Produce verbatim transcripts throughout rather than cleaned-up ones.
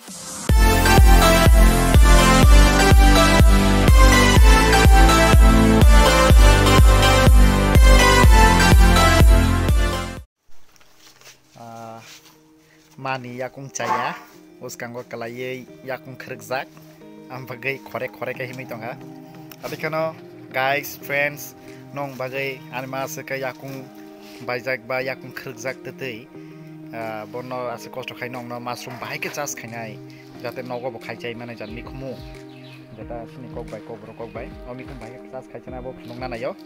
Ah, mani yakung chaya, bwskango kwlaiwi yakung khwrwkjak, ang bagwi khorek khorek khe himwi tongkha. Tei kheno guys, friends, nong bagwi ani ma aswk khe yakung baijak ba yakung khwrwkjak twtwi, ah, bono aswk kosto khai nongno mushroom bahai khe chas khainai, jate nogo bo khai chai mani jat mikhumu. Jeta sini kok bai, kok borok kok bai. O mikhumu bai khe chas khai chana bo phunukna naio.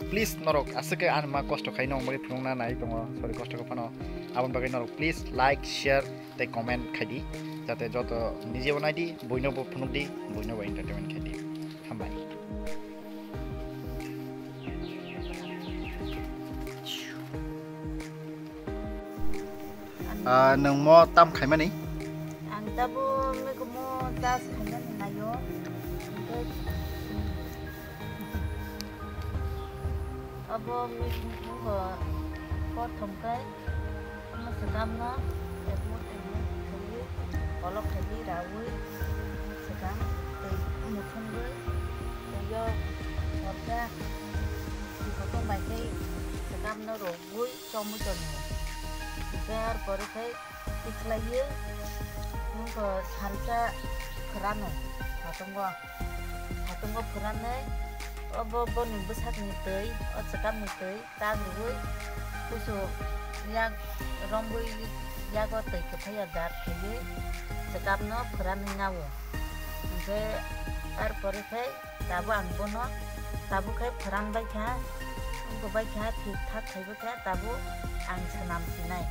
Please norok aswk khe ani ma kosto khai nong bagwi phunukna nai tongo. Sorry, kosto khe phano. Aboni bagwi norok please like, share tei comment khai di. Jate joto nije bo nai di, buino bo phunuk di, buino bo entertainment khai di. Hambai. Ah, nwng mo tam khaimani? Ang tabuk mikhumu chas khainani naio. Hwnkhe abo mikhumu bo kothom khe omo swkamno ekmuk ekmuk khaiwi kolok khaiwi raui swkam twi muthungwi twiyo hor khe twi kothom bai khe swkamno rwgwi chomwi tongo. Hwnkhe ar pore khe tikhlaiwi wngkha salsa phwrano satungo. Satungo phwranwi obo boni bwsakni twi, o chwkamni twi tak rwui kusu yak rombui yago twi kwthaiya dar khaiwi chwkamno phwranwi nao. Hwnkhe ar pore khe tabuk ang bono tabuk khe phwran bai kha, wngkha bai kha thik thak khai bai kha tabuk ang swnam sinai,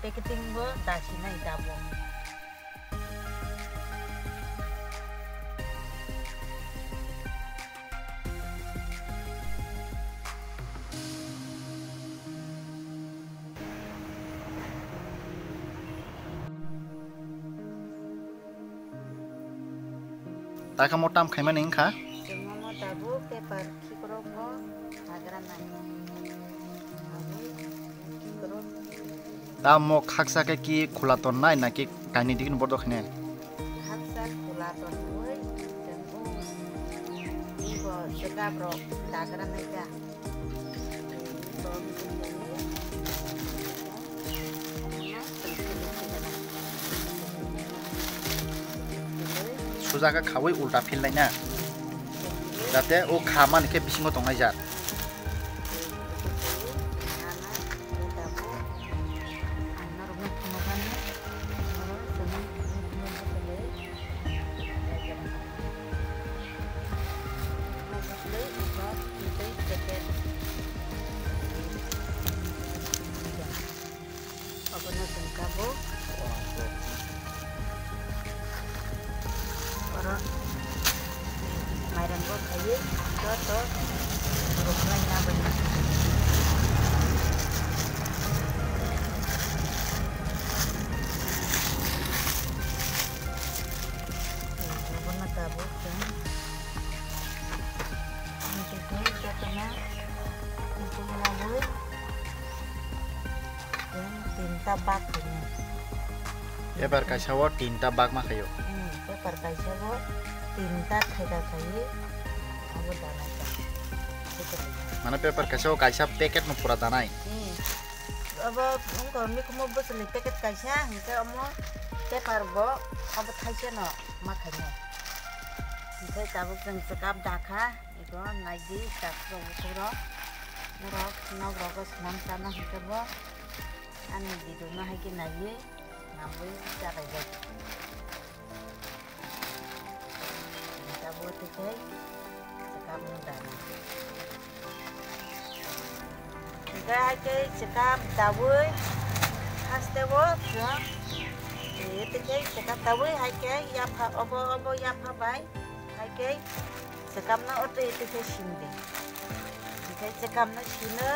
packeting bo da sinai tabuk. Takha mo tam khaimani wngkha? Chwngno mo tabuk paper khikrokbo hagra nai. Tabuk khikrok. Tamo khaksa khe ki khula tonnai naki kainwi digini borok khene? Khaksa khula tonwi chwng o ibo chwkaprok dagra naikha. Sujaka khawi ulta philnai na, jate o kha mani khe bisingo tongnai jat. Obono chwng tabuk. Oro mairang bo khaiwi joto rwkhlai na bai. Obono tabuk chwng. Jotono muchungnawi. Tinta bak khainai. Paper kaisa o tinta bak ma khaio. Hmm, paper kaisa o tinta thaida khaiwi abo danai ta. Mane paper kaisa o kaisa packet no pura danai. Hmm. Abo wngkha mikhumo bwswlwi packet kaisa, hinkhe omo paper bo abo thaisa no ma khainai. Hinkhe tabuk chwng chwkap dakha. Eko naidi, chakro bukuro. Norok, nok rogo swnam chana hwnkhe bo. Ani video no hai khe naiwi, nangwi chalaijak. Tabuk tei khe, chwkap no dana. Hwnkhe hai khe chwkap daui, haste o chwng, tei khe chwkap daui hai khe yapha, obo, obo yapha bai. Hai khe chwkapno o twi twi khe sim di. Hwnkhe chwkapno sinwi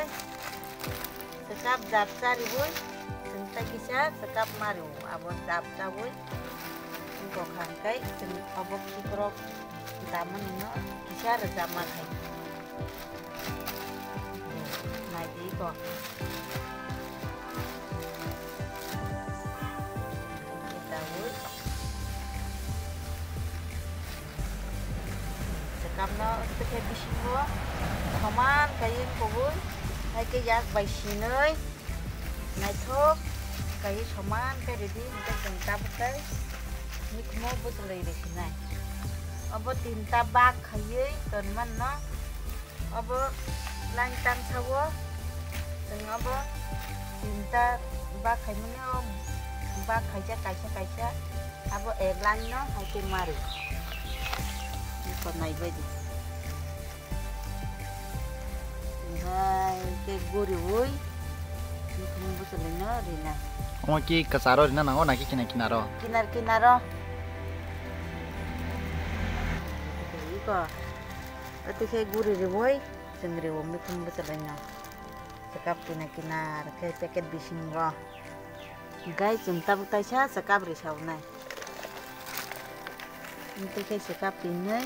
chwkap jat chariui chwng tei kisa chwkap ma rw abo jat chaui wngkha hwnkhe chwng obo khikrok damani no kisa rwchapma khai. Nai di ko. Hai khe chaui. Ano tei khe bisingo soman kaiwi kubui, hai khe yak bai sinwi naithok kaiwi soman khe ridi, hwnkhe chwng tabuk tei mikhumo bwchwlwi rwsinai. Obo tinta bak khaiwi tonmano. Obo line tangsa-o chwng obo tinta bak khaimani, o bak khaijak kaisa kaisa, abo ek line no hai khe mari. Iko naibaidi. Hai khe guriui, mikhumu bwchwlwino rinai. Omo ki kwcharo rina nango naki kinar kinaro? Kinar kinaro. Iko. Ati khe guri riui, chwng riui mikhumu bwchwlwino. Chwkap kinar kinar khe packet bisingo. Hwnkhe chwng tabuk taisa chwkap ri saunai. Hwnkhe khe chwkap rinai.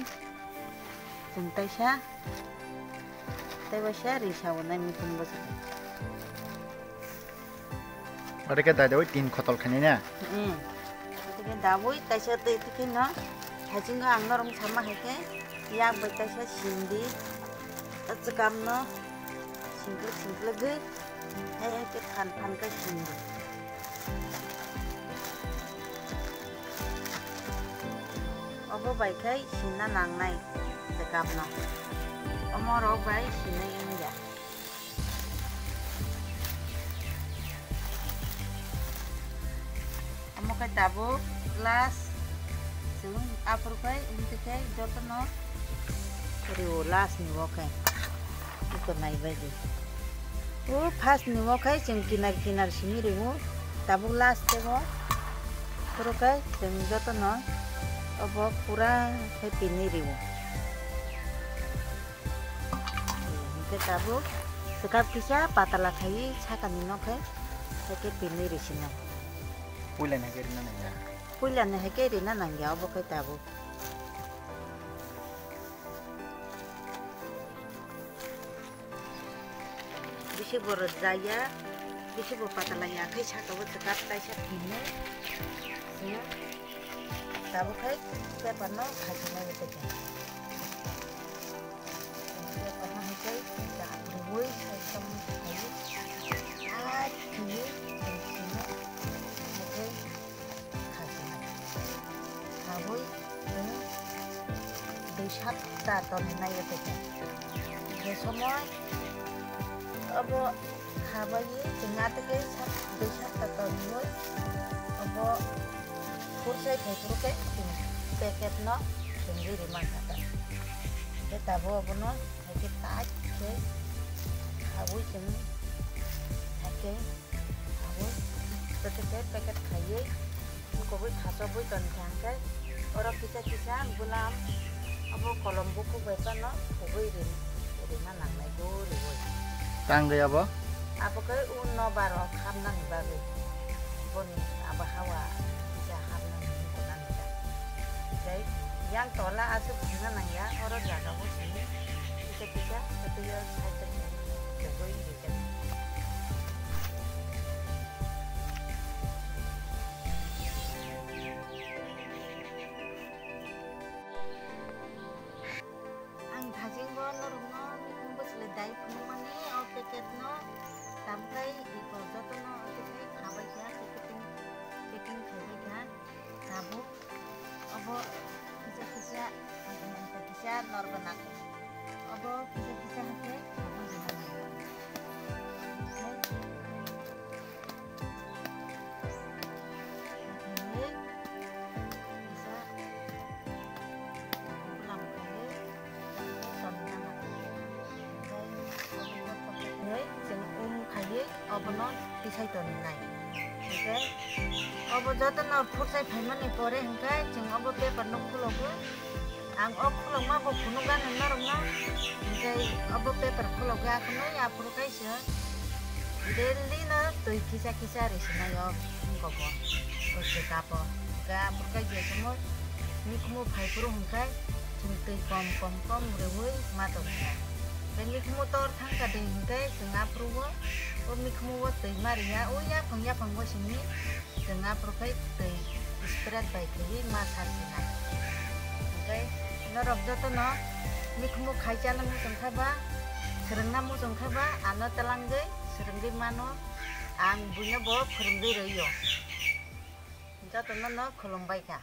Chwng taisa. Tei waisa ri saunai mikhumu bwchwlwi. Oro khe dai dai tin khotol khainai na? Hmm. Oro khe dabui kaisa tei tikhe no. Haichungo ang norok sama hai khe yak bai kaisa sindi. O chwkam no singklwk singklwk gwi hai hai khe phan phan khe sindi. Obo bai khe sinna nangnai chwkam no. Omo rok bai sinai wngya. Omo khe tabuk last chwng aphuru khai wngtwi khai jotono rio last ni o khe iko naibaidi. O first ni o khai chwng kinar kinar simi rio, tabuk last o phuru khai chwng jotono obo pura khe pini rio. Hingke tabuk swkap kisa patala khaiwi sakani nokhe, hake pini risinai. Puila ni hake rina nangya. Puila ni hake rina nangya, obo khe tabuk. Bisi bo rwjaya, bisi bo patala ya khe saka o swkap kaisa pini. Tabuk khai paper no khajinai tei khe. Paper no hai khe da rwui ekdom khaiwi. Aa khaiwi tongthokno hai khe khajinai. Khabui chwng dui sapta tongwi nai tei khe. Je somoi obo khabaiwi chwng atwkhe sak-, dui sapta tongwi obo phursai phaiphuru khe chwng packet no thwngwi rwma kha ta. Khe tabuk obono hai khe tight khe khabui chwng hai khe khabui packet khe packet khaiwi Bukubui thasobui tongkha hwnkhe, oro kisa kisa bulam abo kolom bukhuk bai phano khugui ri-, rina nangnai bo riui. Tangwi abo? Abo khe o nobar o hapnani bagwi. Boni abo hawa kisa hapnani mukunani ta. Tei yang tola aswk phungna nangya, oro jaga o simi kisa kisa kwtwi o side o khugui rijak. Ang thajingo norokno bwswlwi dai phunukmani o packet no tamkhai iko jotono o tei khabai kha packing, packing khaibai kha tabuk obo kisa kisa kisa norok nang obo kisa kisa hakhe abo rina nango. Chwng um khaiwi obono tisai toni nai. Hwnkhe obo jotono phursai phaimani pore hwnkhe chwng obo paper no khulogo. Ang o khulokma bo phunukgani norokno, hwnkhe obo paper khulokgwi akhunui aphuru khe se daily no twi kisa kisa risinai o wngkoko, o swkapo. Hwnkhe aphuru khe je chwngno mikhumu phaiphuru hwnkhe chwng twi kom kom kom riui ma tongkha. Tei mikhumu tor thangkha de hwnkhe chwng aphuru o, o mikhumu o twi ma riya, o yaphang yaphang bo simi. Chwng aphuru khe twi spread bai khaiwi ma sar sinai. Hwnkhe norok jotono Mikhumu khaichala muchung kha ba, swrwngna muchung kha ba, ano twlangwi swrwngwi mano, ang buino bo phwrwngwi rwio. Jotono no khulumbai kha.